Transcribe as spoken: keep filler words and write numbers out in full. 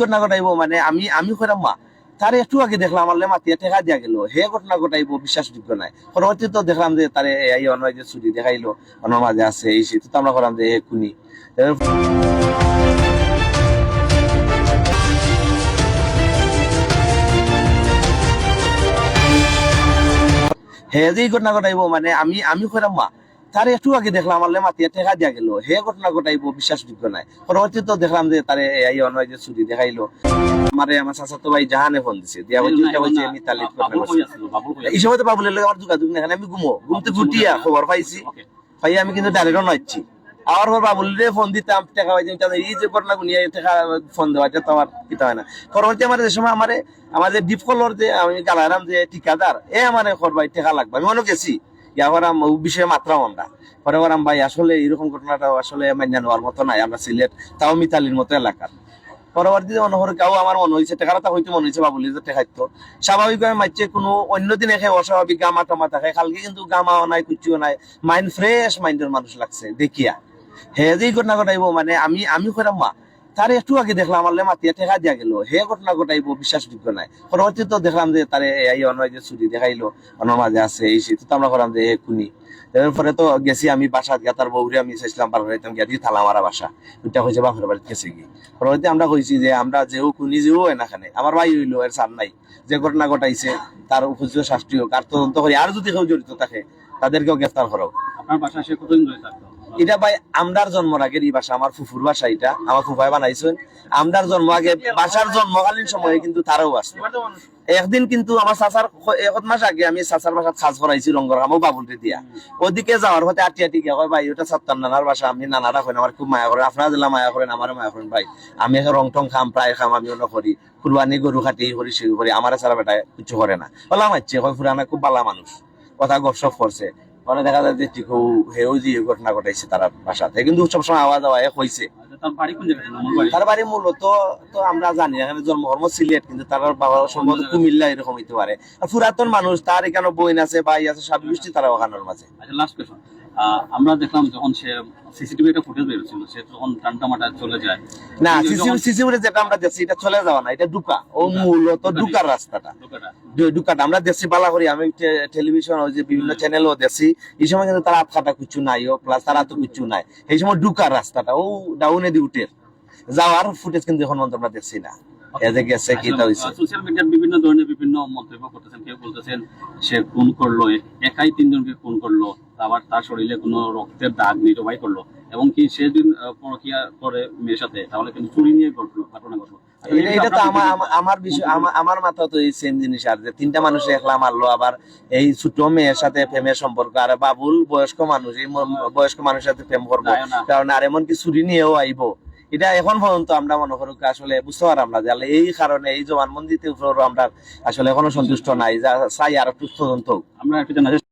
ঘটনা ঘটাইবো, মানে আমি আমি কইরাম মা, তারে একটু আগে দেখলাম আমার লগে মাতিয়া টেকা দিয়া গেল, হে ঘটনা ঘটাইবো, বিশ্বাসযোগ্য নায়। পরবর্তী তো দেখলাম যে তারে এই অনয় যে ছুরি দেখাইলো, অনর মাঝে আছে এই সেই, তো আমরা কইলাম যে হে খুনি। হে যে এই ঘটনা ঘটাইবো, মানে আমি আমি কইরাম মা, তারে একটু আগে দেখলাম আমার লগে মাতিয়া টেকা দিয়া গেল, হে ঘটনা ঘটাইবো, বিশ্বাসযোগ্য নায়। পরবর্তী তো দেখলাম যে তারে এই অনয় যে ছুরি দেখাইলো, আমারে আমার চাচাতো ভাই জাহানে ফোন দিছে, দিয়া বলছে, "এটা বলছে মিতালির ঘটনা ঘটছে।" এই সময় তো বাবুলের লগে আমার যোগাযোগ নাই, আমি ঘুমো ঘুমতে ঘুটিয়া খবর পাইছি। ভাই আমি কিন্তু ডাইরেক্ট অনাইছি। আমার পর বাবুলরে ফোন দিতাম, টেকা পাইতাম, এই যে ঘটনা গুনিয়া টেকা ফোন দেওয়া, এটা তো আমার কিতা হয় না। পরবর্তী আমার যে সময় আমারে, আমার যে ডিপ কলর যে আমি গালারাম যে ঠিকাদার, এ আমারে কর ভাই টেকা লাগবে, আমি অনো গেছি, ইয়া করাম, ও বিষয়ে মাতরাম আমরা। পরে করাম ভাই আসলে এইরকম ঘটনাটা আসলে মাইনা নেওয়ার মতো নাই, আমরা সিলেট তাও মিতালির মতো এলাকার। পরবর্তীতে মনে করে কেউ আমার মনে হয়েছে, টেকাটা হইতে মনে হয়েছে বাবুলি যে টেকাইতো। স্বাভাবিকভাবে মাইছে কোনো অন্য দিন একে অস্বাভাবিক গামা টামা থাকে, কালকে কিন্তু গামাও নাই, কুচ্ছিও নাই, মাইন্ড ফ্রেশ মাইন্ডের মানুষ লাগছে দেখিয়া। হে যে এই ঘটনা ঘটাইবো, মানে আমি আমি কইরাম মা, তারে একটু আগে দেখলাম আমার লগে মাতিয়া টেকা দিয়া গেল, হে ঘটনা ঘটাইবো, বিশ্বাসযোগ্য নায়। পরবর্তী তো দেখলাম যে তারে এই অনয় যে ছুরি দেখাইলো, অনর মাঝে আছে এই সেই, তো আমরা কইলাম যে হে খুনি। এরপরে তো গেছি আমি বাসাত গিয়া, তার বউরে আমি চাইছিলাম বার করাইতাম, গিয়া দেখি তালা মারা বাসা। ওইটা কইছে বাপের বাড়িত গেছে কি। পরবর্তী আমরা কইছি যে আমরা যেও খুনি যেও হয় না কেনে, আমার ভাই হইলো, এর সার নাই, যে ঘটনা ঘটাইছে তার উপযুক্ত শাস্তি হোক, আর তদন্ত করি আর যদি কেউ জড়িত থাকে তাদেরকেও গ্রেফতার করো। আপনার বাসায় সে কতদিন ধরে থাকতো? এটা ভাই আমরার জন্মর আগের এই বাসা, আমার ফুফুর বাসা এটা, আমার ফুফায় বানাইছেন। আমরার জন্ম আগে, বাসার জন্মকালীন সময়ে কিন্তু তারাও আছে। একদিন কিন্তু আমার চাচার ক-, এক মাস আগে আমি চাচার বাসাত কাজ করাইছি রঙর কামও বাবুলরে দিয়া। ওদিকে যাওয়ার পথে আটি আটি গিয়া কয়, "ভাই, ওটা সাত্তার নানার বাসা, আপনি নানারা কইন, আমার খুব মায়া করেন, আপনারা দিলা মায়া করেন, আমারও মায়া করেন ভাই। আমি এখন রং টং কাম, প্রায় কাম আমি অনো করি, কুরবানি গরু কাটি, ই করি, সেই করি, আমারে ছাড়া বেটায় কিছু করে না।" বললাম, "আচ্ছা, কয় পুরানা খুব ভালা মানুষ।" কথা গপসপ করছে, মানে দেখা যায় যে ঠিক হেও যে ঘটনা ঘটাইছে তার বাসাতে, কিন্তু সবসময় আওয়া যাওয়া এক হইছে। আচ্ছা, তার বাড়ি কোন জায়গায়? তার বাড়ি মূলত তো আমরা জানি না, এখানে জন্মকর্ম সিলেট, কিন্তু তার বাবা সম্ভবত কুমিল্লা এরকম হইতে পারে। আর পুরাতন মানুষ, তার এখানে বইন আছে, ভাই আছে, সব গোষ্ঠী তারা ওখানের মাঝে। আচ্ছা, লাস্ট কোয়েশ্চন। আমরা দেখলাম যখন সে সিসিটিভি একটা ফুটেজ বের হচ্ছিল, সে তখন টান্টা মাটা চলে যায়। না, সিসিটিভি যেটা আমরা দেখছি, এটা চলে যাওয়া না, এটা ঢুকা। ও ঢুকা। মূলত ঢুকা ঢুকার নেই। রাস্তাটা। ঢুকাটা। ঢু-, ঢুকাটা। আমরা দেখছি বালা করি, আমি টে-, টেলিভিশন, ওই যে বিভিন্ন চ্যানেলও দেখছি, এই সময় কিন্তু তার হাত কাটা কিচ্ছু নাই, ও প্লাস তার হাতও কিচ্ছু নাই। এই সময় ঢুকার রাস্তাটা, ও ডাউনে দি উঠের। যাওয়ার ফুটেজ কিন্তু এখন পর্যন্ত আমরা দেখছি না। এ যে গেছে, কিতা হইছে। সোশ্যাল মিডিয়ার বিভিন্ন ধরনের বিভিন্ন মন্তব্য করতেছেন, কেউ বলতেছেন সে খুন করলো, এ-, একাই তিনজনকে খুন করলো, আবার তার শরীরে কোনো রক্তের দাগ নেই, জবাই করলো, এবং কি সেদিন, আহ, পরকিয়া করে মেয়ের সাথে, তাহলে কিন্তু চুরি নিয়ে ঘটলো, ঘটনা ঘটলো। আচ্ছা, এটা, এই এটা তো ব্যাপারে আমার, কি আমার, আমার বিষয়, বলবেন? আমার, আমার মাথা তো এই সেম জিনিস, আর যে তিনটা মানুষ একলা মারলো, আবার এই ছোট মেয়ের সাথে প্রেমের সম্পর্ক, আর বাবুল বয়স্ক মানুষ, এই ম-, বয়স্ক মানুষের সাথে প্রেম করবো, যায় না। কারণ আর এমনকি চুরি নিয়েও আইবো। এটা এখন পর্যন্ত আমরা মনে করুক আসলে বুঝতে পারলাম না যে আসলে এই কারণে এই জবানবন্দিতে উপরে আমরা আসলে এখনো সন্তুষ্ট নাই, যা চাই আর একটু তদন্ত হোক। আমরা একটু জানার চেষ্টা